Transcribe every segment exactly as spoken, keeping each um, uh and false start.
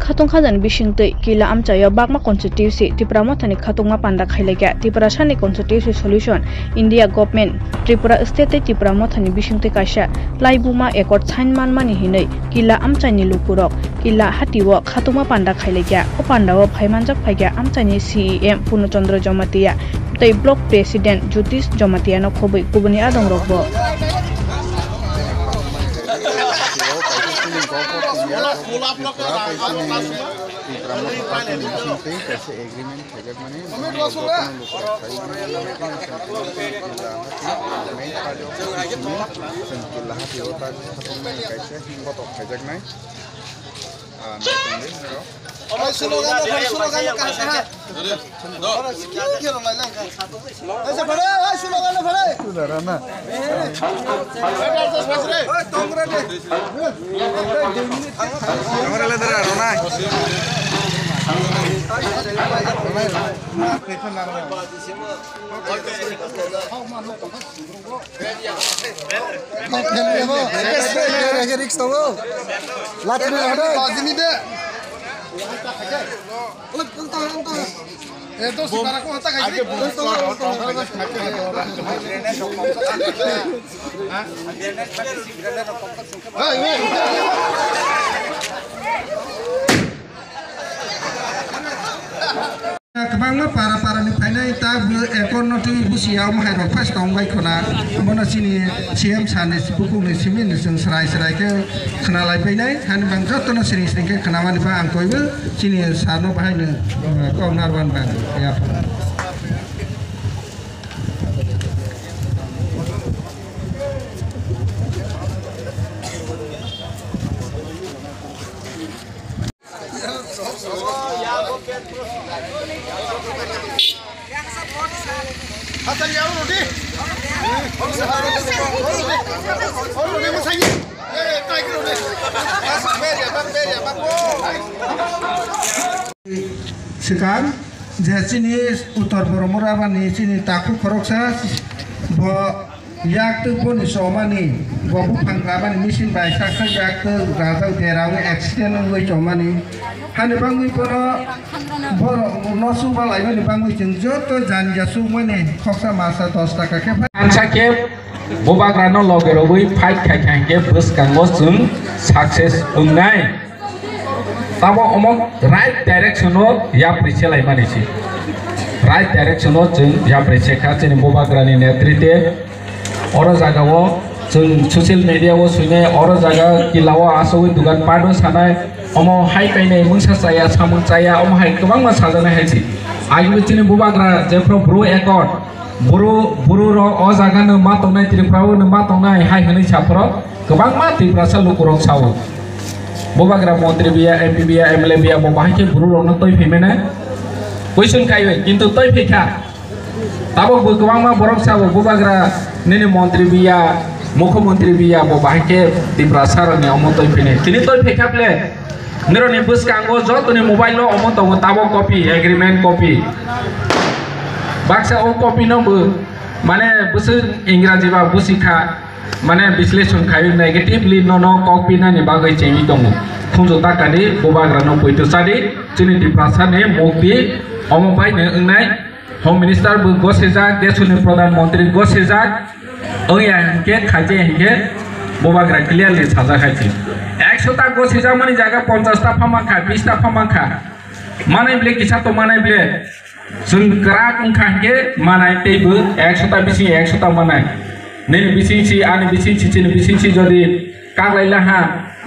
Khatung khajani bisingtwi kila amchaio bakma constituency Tipra Mothani khatungma panda khailaikha. Tiprasani constituency solution India government Tripura state tei Tipra Mothani bisingtwi kaisa laibuma accord sign manmani hinwi kila amchaini lukurok kila hatio khatungma panda khailaikha. O pandao phaimanjak phaikha amchaini C E M Purno Chandra Jamatia tei block president Jyotish Jamatia no khobwi kubuni adongrokbo. Tipra Motha Party ni bisingtwi kaisa agreement khaijakmani, bono jotono lukurok khaiwi mano, chwng kila hati main party o simi, chwng kila hati o tak khatungmani kaisa himbotok khaijaknai. Ah, naitongdi norok. Hai, slogan no, hai, slogan no, kaha, kaha. Oro siki khelo lai lang kha. Hai, se phare, hai, slogan no phare. Sudarana. Hai, tongra de. Tongra le dara, Ronai. Risk tongo. Latri hade. Bazini de. Kwbangma para para ni phainai ta bo accord no twi busi ya omo hai rok phai tong bai khona. Bono chini C M sir ni bukhuk ni simi ni chwng srai srai khe khna lai painai. Hani bang joto no sring sring khe khna mani ba ang koi bo chini sir no bahai no, eh, kok narwan bang ya. Swkang je chini Uttor Boromura bani chini takhuk khoroksa bo yak twi boni chomani, bo buphang ramani machine bai sak sak yak twi rajak derawi accident wngwi chomani. Hani bangwi bono borok no chuba laimani bangwi chwng joto janja chukmani khoksa masa dos taka khe phai. Ansa khe bubagrano loge rogwi fight khai khai khe bwskango chwng success wngnai. Tamo omo right direction o yapri se laimani se. Right direction o chwng yapri se kha chini bubagrani netrite. Oro jaga o chwng social media o swinai, oro jaga kila o asogwi dugan pado sanai, omo hai kainai mungsa chaya, samung chaya, omo hai kwbangma sajaknai hai se. Agini chini bubagra jephru bru accord, bru, bru rok o jaga no ma tongnai, Tripura o no ma tongnai hai hwnwi saphuru. Kwbangma Tiprasa lukurok sao, bubagra montri biya, M P biya, M L A biya, bo bahai khe buru rokno twi phaimano question khaiwi, kintu twi phaikha. Tabuk bo kwbangma borok sao, bubagra nini montri biya, mukhyamantri biya, bo bahai khe Tiprasa rokni omo twi phainai. Tini twi phaikha ble, nirokni bwskango jotoni mobile o omo tongo, tabuk copy, agreement copy. Baksa o copy no bo, mane, bwswk Ingraji ba busi kha. Mane bisleshon khai negatively nono kok pinani bagwi chengwi tongo. Khunju takadi bubagrano poito chadi, chini Tiprasani mukti omo baino wngnai. Home Minister bo gosijak, desoni Pradhan Mantri gosijak, wngya hinkhe khaijaya hinkhe bubagra clearly sajak hai se. Ekso ta gosijakmani jaga ponchash ta pha mankha, bish ta pha mankha. Manai ble kisa to manai ble. Chwng kwrak wngkha hinkhe manai teibo ekso ta bising ekso ta manai. Nini bising si, ani bising si, chini bising si jodi kaklai laha,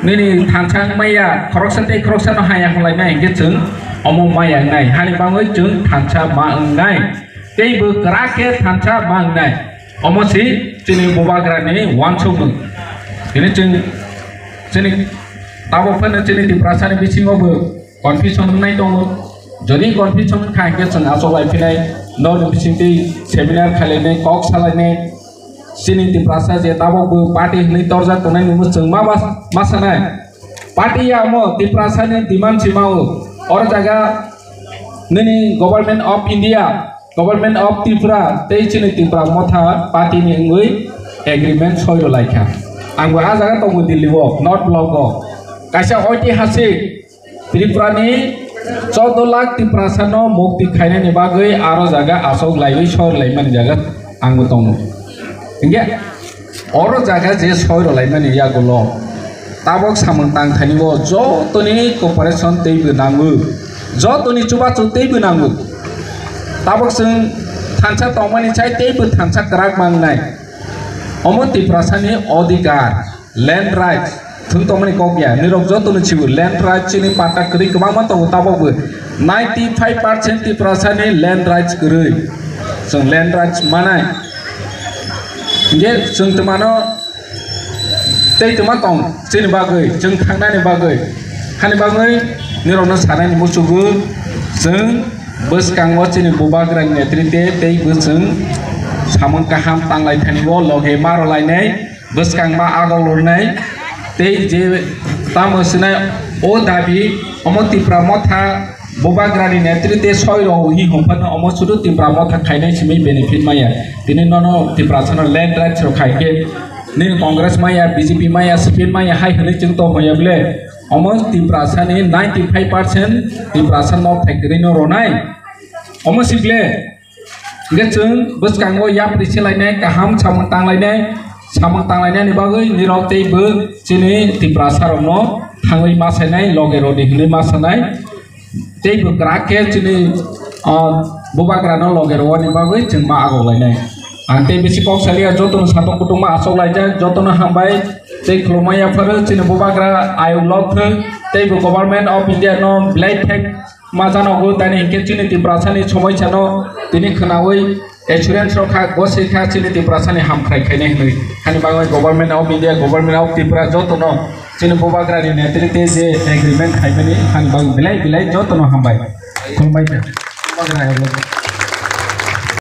nini thansa wngmaya, khoroksa tei khoroksa no haya hwnlainai hinkhe chwng omo maya wngnai. Hani bagwi chwng thansa ma wngnai. Teibo kwrak khe thansa ma wngnai. Omo si chini bubagrani uansukmung. Tini chwng chini tabuk phano chini Tiprasani bisingo bo confusion wngnai tongo. Jodi confusion wngkha hinkhe chwng achuk lai phinai, norokni bisingtwi seminar khailainai, kok salainai. Chini Tiprasa je tabukbo party hwnwi torjak tongnai nungbo chwng ma, ma, ma sanai. Party ya omo Tiprasani demand si mao. Oro jaga nini Government of India, Government of Tripura tei chini Tipra Motha party ni wngwi agreement soi rw lai kha. Ang bo ah jaga tongo Delhi o, North Block o. Kaisa oitihasik Tripura ni chordo lakh Tiprasa no mukti khainani bagwi aro jaga aswk laiwi sor laimani jaga ang bo tongo. Hingke oro jaga je soi rw laimani yagulo tabok samung tang thani o jotoni cooperation teibo nango, jotoni chubachu teibo nango. Tabok chwng thansa tongmani chai teibo thansa kwrak mangnai. Omo Tiprasani odhikar, land rights, thwng tongmani kok ya. Nirok jotono chibo land rights chini patta kwrwi kwbangma tongo tabokbo. Ninety five percent Tiprasani land rights kwrwi. Chwng land rights manai. Hingke chwng twmano tei twma tong chini bagwi, chwng thangnani bagwi. Hani bagwi nirokno sanani muchugo chwng bwskango chini bubagrani netrite tei bwswng samung kaham tanglai thani o loge ma rwlainai. Bwskangma agok lornai tei je tamo swnai o dabi omo Tipra Motha bubagrani netrite soi rw hi hwnphano omo sudu Tipra Motha khainai simi benefit maya. Tini nono Tiprasano land rights rok khai khe nini Congress maya, B J P maya, C P M maya hai hwnwi chwng tong hoya bwle. Omo Tiprasani ninety five percent Tiprasa nok factory no rwnai. Omo sible hingke chwng bwskango yapri se lainai, kaham samung tang lainai, samung tang lainani bagwi nirok tei bo chini Tiprasa rokno thangwi ma sainai, loge rodi hwnwi ma sanai. Tei bo kwrak khe chini, ah, bubagrano loge rwani bagwi chwng ma agok lainai. Ang tei bisi kok saliya, jotono satung kutungma asok laijak, jotono hambai tei khulumma yapharo chini bubagra ayuk lok thwng tei bo Government of India no belai thek ma janogo, tani hinkhe chini Tiprasani somosya no tini khwnawi assurance rok kha, goswi kha chini Tiprasani hamkhrai khainai hinwi. Hani bagwi Government of India, Government of Tripura jotono chini bubagrani netrite je agreement khaimani hani bagwi belai belai jotono hambai. Khulumbai kha. Bubagra ayuk lok.